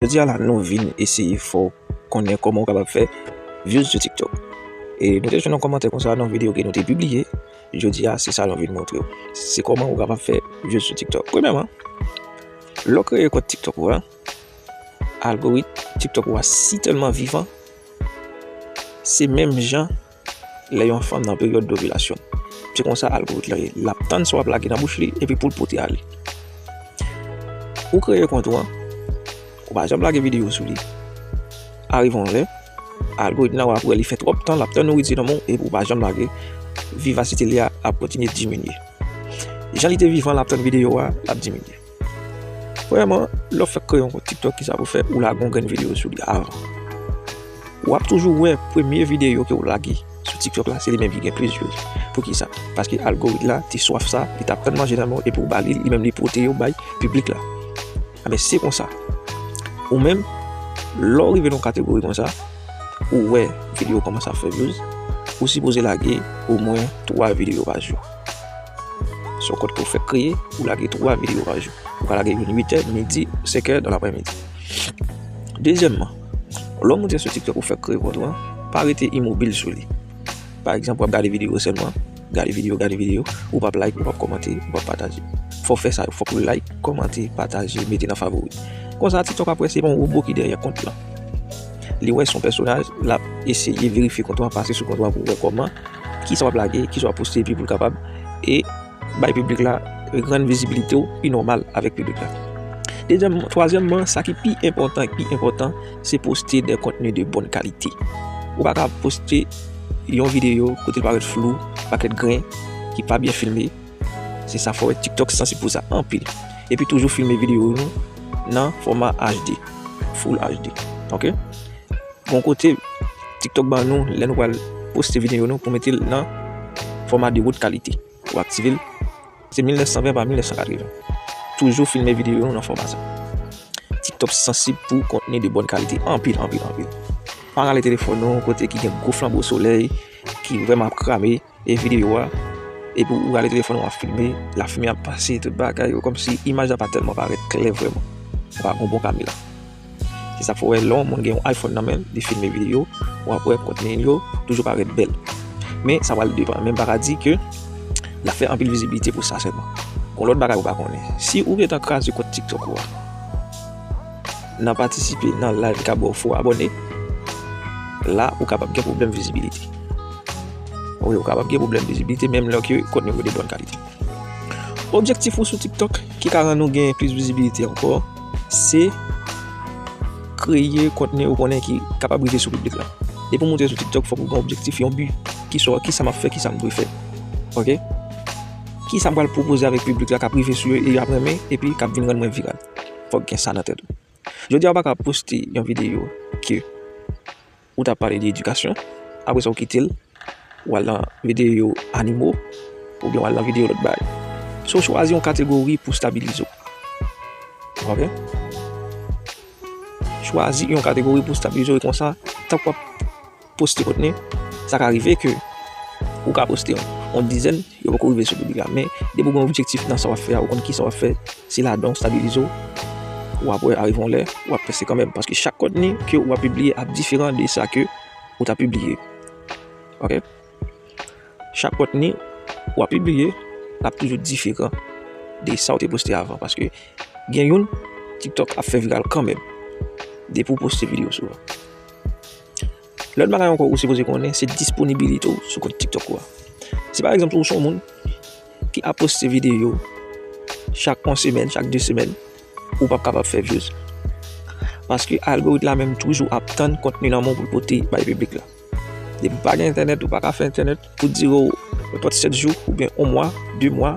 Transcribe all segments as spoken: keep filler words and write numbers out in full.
Jodi a la, nou vin eseye fè w konnen kòman ou kapab fè views sou TikTok. E nou te jwenn yon kòmantè konsa nan yon videyo ke nou te pibliye. Jodi a, se sa nou vin montre w. Se kòman ou kapab fè views sou TikTok. Premyèman, lè w kreye kont TikTok ou a, algorit TikTok ou a si tèlman vivan, se menm jan lè yon fanm nan peryòd dovilasyon. Se konsa algorit la ye. L ap tann sa w ap lage nan bouch li epi pou l pote ale. Ou kreye kont ou an, ou pa janm lage videyo sou li. Arive yon lè, algorit la w ap wè li fè twòp tan, l ap tann nouriti nan men w epi ou pa janm lage, vivasite li a ap kontinye diminye. Jan li te vivan, l ap tann videyo a, l ap diminye. Premyèman, lè w fèk kreye yon kont TikTok, kisa pou fè? Ou lage yon grenn videyo sou li avan. W ap toujou wè premye videyo ke w lage sou TikTok la, se li menm ki gen plis views. Poukisa? Paske algorit la te swaf sa, li t ap tann manje nan men w, epi w ba li, li menm li pote yo bay piblik la. Anben, se konsa. Ou menm, lè w rive nan yon kategori konsa, ou wè videyo kòmanse ap fè views, ou sipoze lage omwen twa videyo pa jou. Se yon kont ke w fèk kreye, ou lage twa videyo pa jou. Ou ka lage youn uit è, midi, senk è nan laprèmidi. Dezyèmman, lè w moute sou TikTok ou fèk kreye kont ou an, pa rete imobil sou li. Pa egzanp, w ap gade videyo sèlman, gade videyo, gade videyo, ou p ap like, ou p ap kòmante, ou p ap pataje. Fò w fè sa yo, fòk ou like, kòmante, pataje, mete nan favori. Konsa, TikTok ap wè se pa yon wobo ki dèyè kont lan. Li wè se yon pèsonaj, l ap eseye verifye kont ou an, pase sou kont ou an pou wè kòman, kisa w ap lage, kisa w ap poste, epi pou l kapab e bay piblik la, rann vizibilite w pi nòmal avèk piblik la. Dezyèm, twazyèmman, sa ki pi enpòtan, pi enpòtan, se poste de kontni de bòn kalite. Ou pa ka poste yon videyo kote l parèt flou, pakèt grenn, ki pa byen filme. Se sa fè w wè TikTok sansib pou sa anpil. Epi toujou filme videyo nou nan fòma H D, full H D. Oke? Gon kote TikTok ban nou, lè nou pral poste videyo nou, pou mete l nan fòma de wot kalite. Ou aktive l, se mil nèf san ven pa mil nèf san katreven. Toujou filme videyo nou nan fòma sa. TikTok sansib pou kontni de bòn kalite anpil, anpil, anpil. Pa rale telefòn ou kote ki gen gwo flanbo solèy, ki vrèman ap krame e videyo a, epi ou rale telefòn ou ap filme, lafimen ap pase, tout bagay yo, kòmsi imaj la pa tèlman parèt klè vrèman. Ou pa gon bon kamera. Se sa k fè w wè lè yon moun gen yon iPhone nan men l, li filme videyo, w ap wè kontni l yo toujou parèt bèl. Men sa pral depann. Men m pa ka di ke l ap fè anpil vizibilite pou sa sèlman. Gon lòt bagay ou pa konnen. Si ou gentan kraze kont TikTok ou a, nan patisipe nan live ki ka ba w fo abòne, la ou kapab gen pwoblèm vizibilite. Wi, ou kapab gen pwoblèm vizibilite, menm lè ke kontni w yo de bòn kalite. Objektif ou sou TikTok ki ka rann ou gen plis vizibilite ankò, se kreye kontni ou konnen ki kapab rive sou piblik la. Depi w moute sou TikTok, fòk ou gen objektif, yon bi. Kisa, kisa m ap fè, kisa m dwe fè. Oke? Kisa m pral pwopoze avèk piblik la k ap rive sou yo e y ap renmen, epi k ap vin rann mwen viral. Fòk gen sa nan tèt ou. Jodi a, ou pa ka poste yon videyo ke ou t ap pale de edikasyon, apre sa ou kite l, ou al nan videyo animo, oubyen ou al nan videyo lòt bagay. So, chwazi yon kategori pou stabilize w. Oke? Chwazi yon kategori pou stabilize w, e konsa, tank w ap poste kontni, sa ka rive ke ou ka poste yon, yon dizèn, yo poko rive sou piblik la. Men, depi w gen objektif nan sa w ap fè a, ou konn kisa w ap fè, se ladan w stabilize w, w ap wè arive yon lè, w ap pèse kanmenm. Paske chak kontni ke w ap pibliye ap diferan de sa ke ou t ap pibliye. Oke? Chak kontni w ap pibliye, l ap toujou diferan de sa w te poste avan. Paske gen youn, TikTok ap fè viral kanmenm. Depi w poste videyo sou yo. Lòt bagay ankò ou sipoze konnen, se disponibilite w sou kont TikTok ou a. Si pa egzanp ou se yon moun ki ap poste videyo chak yon semèn, chak de semèn, ou p ap kapab fè views. Paske algorit la menm toujou ap tann kontni nan men w pou l pote bay piblik la. Depi w pa gen entènèt, ou pa ka fè entènèt pou dire w nenpòt sèt jou, oubyen yon mwa, de mwa,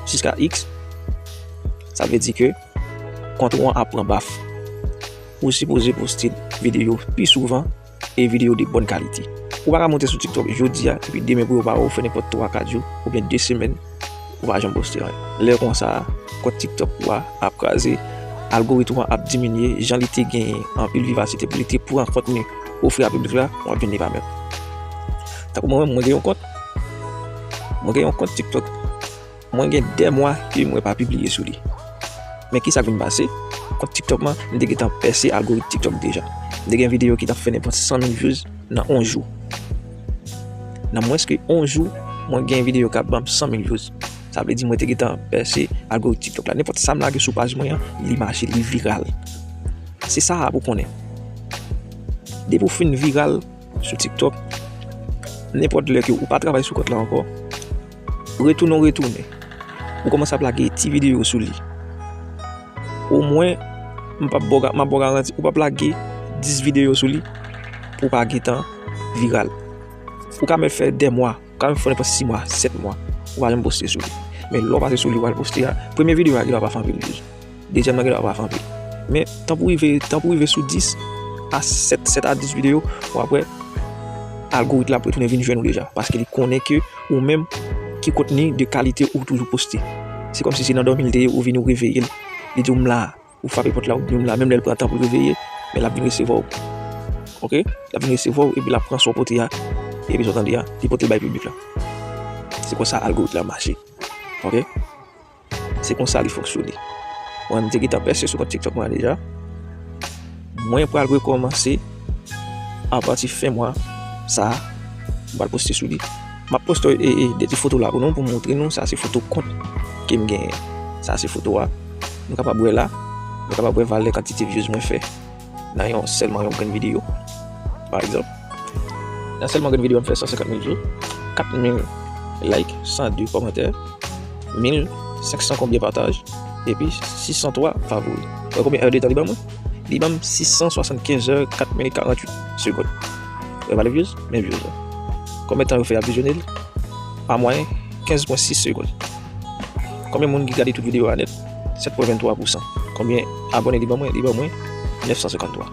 jiska X, sa vle di ke kont ou an ap pran baf. Ou sipoze poste videyo pi souvan e videyo de bòn kalite. Ou pa ka monte sou TikTok jodi a, epi demen pou yo pa wè w fè nenpòt twa, kat jou, oubyen de semèn, ou pa janm poste anyen. Lè konsa, kont TikTok ou a ap kraze, algorit ou an ap diminye, jan li te gen anpil vivasite pou li te pran kontni ofri a piblik la, w ap vin li pa menm. Tankou mwen menm, mwen gen yon kont, mwen gen yon kont TikTok, mwen gen de mwa ke mwen pa pibliye sou li. Men kisa k vin pase? TikTok mwen, m te gentan pèse algorit TikTok deja. M te gen videyo ki t ap fè nenpòt san mil views nan yon jou. Nan mwens ke yon jou, mwen gen videyo k ap ban m san mil views. Sa vle di mwen te gentan pèse algorit TikTok la. Nenpòt sa m lage sou paj mwen an, li mache, li viral. Se sa a pou konnen. Depi w fin viral sou TikTok, nenpòt lè ke ou pa travay sou kont la ankò, retounen w retounen, ou kòmanse ap lage ti videyo sou li. Omwen, m p ap ba w ga-, m ap ba w garanti, ou p ap lage dis videyo sou li pou w pa gentan viral. Ou ka menm fè de mwa, ou ka menm fè nenpòt sis mwa, sèt mwa, ou pa janm poste sou li. Men lè w pase sou li, ou al poste a, premye videyo a gendwa pa fè anpil views. Dezyèm nan gendwa pa fè anpil. Men tan pou rive, tan pou rive sou dis a sèt, sèt a dis videyo, bon, apre, algorit la ap retounen vin jwenn ou deja. Paske li konnen ke ou menm, ki kontni de kalite ou toujou poste. Se kòmsi se nan dòmi l te ye, ou vini, ou reveye l. Li di w, "M la." Ou frape pòt la, ou di, "M la." Menm lè l pran tan pou l reveye, men l ap vin resevwa w. Oke? L ap vin resevwa w, epi l ap pran sa w pote a, epi sa w tande a, li pote l bay piblik la. Se konsa algorit la mache. Oke? Se konsa li fonksyone. Mwen, m te gentan pèse sou kont TikTok mwen an deja. Mwen pral rekòmanse apati fen mwa sa a. M pral poste sou li. M ap poste, e, e, de ti foto la pou nou, pou m montre nou. Sa se foto kont ke m genyen. Sa se foto a. Nou kapab wè la. Nou kapab wè valè kantite views mwen fè nan yon, sèlman yon grenn videyo. Pa egzanp, nan sèlman grenn videyo, m fè san senkant mil views, kat mil like, san de kòmantè, mil senk san konbyen pataj, epi sis san twa favori. Wè konbyen è de tan li ban mwen? Li ban m sis san swasannkenz è, kat minit, karanntuit segonn. Wè valè views? Men views la. Konbyen tan yo fè ap vizyone l? An mwayen, kenz pwen sis segonn. Konbyen moun ki gade tout videyo a nèt? Sèt pwen venntwa pousan. Konbyen abòne li ban mwen? Li ban mwen nèf san senkanntwa.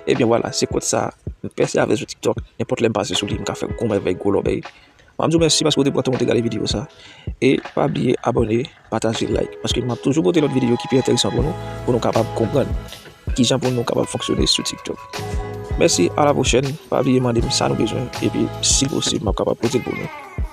Ebyen, vwala, se kont sa a. M pèse avè l sou TikTok. Nenpòt lè m pase sou li, m ka fè gwo mèvèy, gwo lòbèy. M ap di w mèsi paske w te pran tan w te gade videyo sa. E pa bliye abòne, pataje, like. Paske m ap toujou pote lòt videyo ki pi enteresan pou nou, pou nou kapab konprann kijan pou nou kapab fonksyone sou TikTok. Mèsi, a la pwochèn. Pa bliye mande m sa nou bezwen. Epi, si l posib, m ap kapab pote l pou nou.